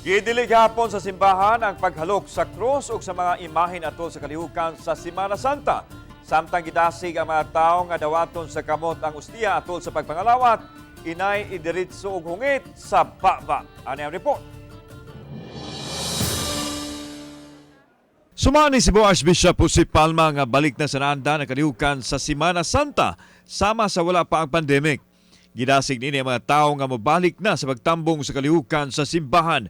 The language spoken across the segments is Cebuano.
Gidili gihapon sa simbahan ang paghalok sa krus ug sa mga imahen atol sa kalihukan sa Semana Santa. Samtang gidasig ang mga tawo nga dawaton sa kamot ang ustiya atol sa pagpangalawat, inay idiritso og hungit sa baba. Ani ang report. Sumani si Archbishop Jose Palma nga balik na sa naanda ng kalihukan sa Semana Santa sama sa wala pa ang pandemic. Gidasig nini ang mga tao nga mobalik na sa pagtambong sa kalihukan sa simbahan.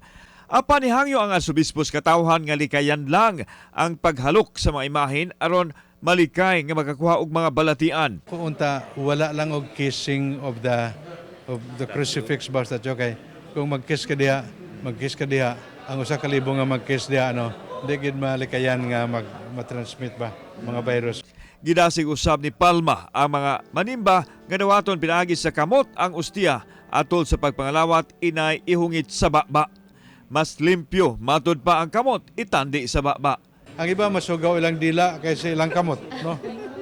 Apan nihangyo ang arsobispo sa katawhan nga likayan lang ang paghalok sa mga imahen aron malikay nga makakuha og mga balatian. Kung unta wala lang og kissing of the crucifix basta kay kung mag-kiss ka diha, mag-kiss ka diha, ang 1,000 nga mag-kiss diha, ano, di gid malikayan nga mag ma-transmit ba mga virus. Gidasig usab ni Palma ang mga manimba nga dawaton pinaagi sa kamot ang ustiya atol sa pagpangalawat inay ihungit sa baba. Mas limpyo matud pa ang kamot itandi sa baba. Ang iba masugaw ilang dila kaysa ilang kamot, no?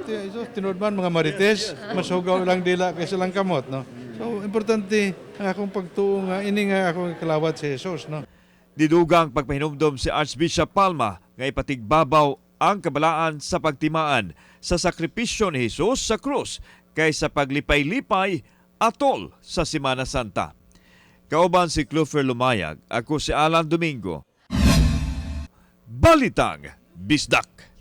So, tinuod man mga marites, masugaw ilang dila kaysa ilang kamot, no? So importante ang akong pagtuo nga ini nga akong kalawat si Jesus, no? Didugang pagpahinumdom si Archbishop Palma nga ipatigbabaw ang kabalaan sa pagtimaan sa sakripisyo ni Jesus sa krus kaysa paglipay-lipay atol sa Semana Santa. Kauban si Clofer Lumayag, ako si Alan Domingo. Balitang Bisdak.